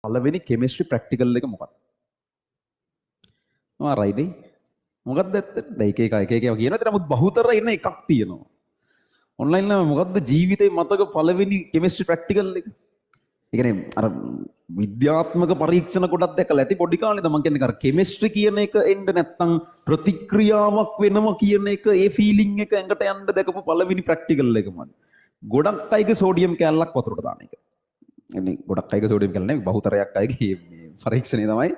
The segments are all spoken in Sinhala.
පළවෙනි කෙමිස්ට්‍රි ප්‍රැක්ටිකල් එක මොකක්ද? මාරයි නේ. මොකක්ද ඇත්ත? දැන් එක එක එක එක ඒවා කියනවා. නමුත් බහුතර එන එකක් තියෙනවා. ඔන්ලයින් නම් මොකද්ද ජීවිතේ මතක පළවෙනි කෙමිස්ට්‍රි ප්‍රැක්ටිකල් එක? ඒ කියන්නේ අර විද්‍යාත්මක පරීක්ෂණ ගොඩක් දැකලා ඇති පොඩි කාලේ. මං කියන්නේ අර කෙමිස්ට්‍රි කියන එක එන්න නැත්තම් ප්‍රතික්‍රියාවක් වෙනවා කියන එක, ඒ ෆීලිං එක ඇඟට යන්න දැකපු පළවෙනි ප්‍රැක්ටිකල් එක මම. ගොඩක් අයගේ සෝඩියම් කෑල්ලක් වතුරට දාන එක. එන්නේ ගොඩක් අයගේ සෝඩියම් කෑල්ල නෙවෙයි, බහුතරයක් අයගේ මේ පරීක්ෂණය තමයි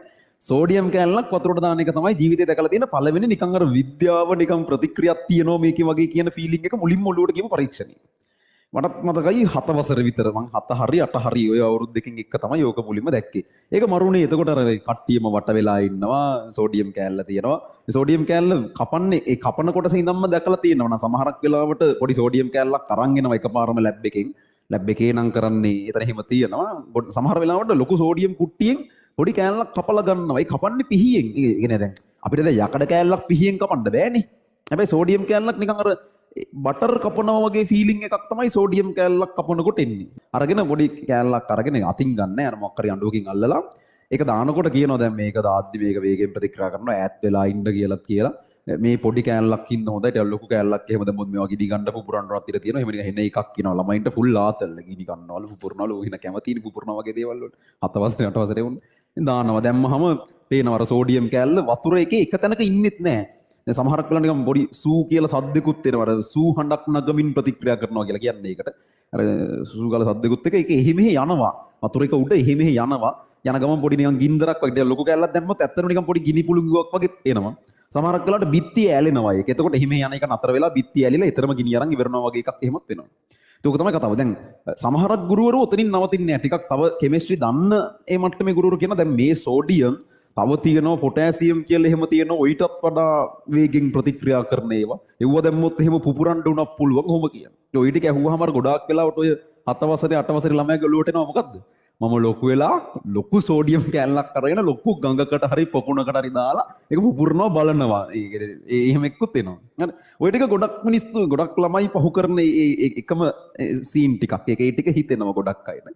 සෝඩියම් කෑල්ලක් වතුරට දාන එක තමයි ජීවිතේ දැකලා තියෙන පළවෙනි නිකන් අර විද්‍යාව, නිකන් ප්‍රතික්‍රියාවක් තියෙනවා මේකේ වගේ කියන ෆීලිං එක මුලින්ම ඔළුවට ගියපු පරීක්ෂණය. මටත් මතකයි 7 වසර විතර, මං 7 හරි 8 හරි ඔය අවුරුදු දෙකකින් එක තමයි ඕක මුලින්ම දැක්කේ. ඒක මරුනේ. එතකොට අර කට්ටියම වට වෙලා ඉන්නවා, සෝඩියම් කෑල්ල තියෙනවා. ඒ සෝඩියම් කෑල්ල කපන්නේ, ඒ කපන කොටස ඉඳන්ම දැකලා තියෙනවා. නම් සමහරක් වෙලාවට පොඩි සෝඩියම් කෑල්ලක් අරන් එනවා එකපාරම ලැබ් එකෙන්. ලැබ් එකේ නම් කරන්නේ එතන එහෙම තියෙනවා. සමහර වෙලාවට ලොකු සෝඩියම් කුට්ටියෙන් පොඩි කෑල්ලක් කපලා ගන්නවා. ඒ කපන්නේ පිහියෙන්. ඒ කියන්නේ දැන් අපිට දැන් යකඩ කෑල්ලක් පිහියෙන් කපන්න බෑනේ. හැබැයි සෝඩියම් කෑල්ලක් නිකන් අර බටර් කපනවා වගේ ෆීලිං එකක් තමයි සෝඩියම් කෑල්ලක් කපනකොට එන්නේ. අරගෙන පොඩි කෑල්ලක් අරගෙන අතින් ගන්න අර මොකක් හරි අඬුවකින් අල්ලලා ඒක දානකොට කියනවා දැන් මේක දාද්දි මේක වේගෙන් ප්‍රතික්‍රියා කරනවා, ඈත් වෙලා ඉන්න කියලාත් කියලා. මේ පොඩි කෑල්ලක් ඉන්න හොඳයි. ටිකක් ලොකු කෑල්ලක් එහෙම දැම්මොත් මේවා ගිනි ගන්න පුපුරන්නවත් ඉඩ තියෙනවා. එහෙම නිකන් හෙන එකක් කියනවා. ළමයින්ට ෆුල් ආතල් ගිනි ගන්නවලු, පුපුරනවලු, හින කැමතිනි පුපුරනවා වගේ දේවල් වලට. 7 වසරේ 8 වසරේ වුණ. ඉතින් දානවා. දැම්මහම පේනවා අර සෝඩියම් කෑල්ල වතුර එකේ එක තැනක ඉන්නෙත් නෑ. දැන් සමහරක් වෙලාවට නිකන් පොඩි සූ කියලා සද්දෙකුත් එනවා. අර සූ හඬක් නගමින් ප්‍රතික්‍රියා කරනවා කියලා කියන්නේ ඒකට. අර සූ ගාලා සද්දෙකුත් එක ඒක එහෙ මෙහෙ යනවා. වතුර එක උඩ එහෙ මෙහෙ යනවා. යන ගමන් පොඩි නිකන් ගින්දරක් වගේ, ටිකක් ලොකු කෑල්ලක් දැම්මොත් ඇත්තටම නිකන් පොඩි ගිනි පුළඟුවක් වගේ එනවා. සමහරක් වෙලාවට බිත්තිය ඇලෙනවා ඒක. එතකොට එහෙ මෙහෙ යන එක නතර වෙලා බිත්තිය ඇලිලා ඊතරම ගිනි අරන් ඉවරනවා වගේ එකක් එහෙමත් වෙනවා. ඒක තමයි කතාව. දැන් සමහරක් ගුරුවරු ඔතනින් නවතින්නේ නැහැ. ටිකක් තව කෙමිස්ට්‍රි දන්න ඒ මට්ටමේ ගුරුවරු කියන දැන් මේ සෝඩියම්, තව තියෙනවා පොටෑසියම් කියලා එහෙම තියෙනවා, ඔయిటත් වඩා වේගෙන් ප්‍රතික්‍රියා කරන ඒවා. එව්ව දැම්මොත් එහෙම පුපුරන්න උනත් පුළුවන් ඔහොම කියන. ඔය ටික ඇහුවහම අර ගොඩාක් වෙලාවට ඔය 7 වසරේ 8 වසරේ ළමයාගේ ඔළුවට එනවා මොකද්ද? මම ලොකු වෙලා ලොකු සෝඩියම් කෑල්ලක් අරගෙන ලොකු ගඟකට හරි පොකුණකට හරි දාලා ඒක පුපුරනවා බලනවා. ඒ කියන්නේ ඒ එහෙම එක්කුත් එනවා. හරි. ඔය ටික ගොඩක් මිනිස්සු, ගොඩක් ළමයි පහු කරන ඒ එකම සීන් ටිකක්. ඒක ඒ ටික හිතෙනවා ගොඩක් අයට.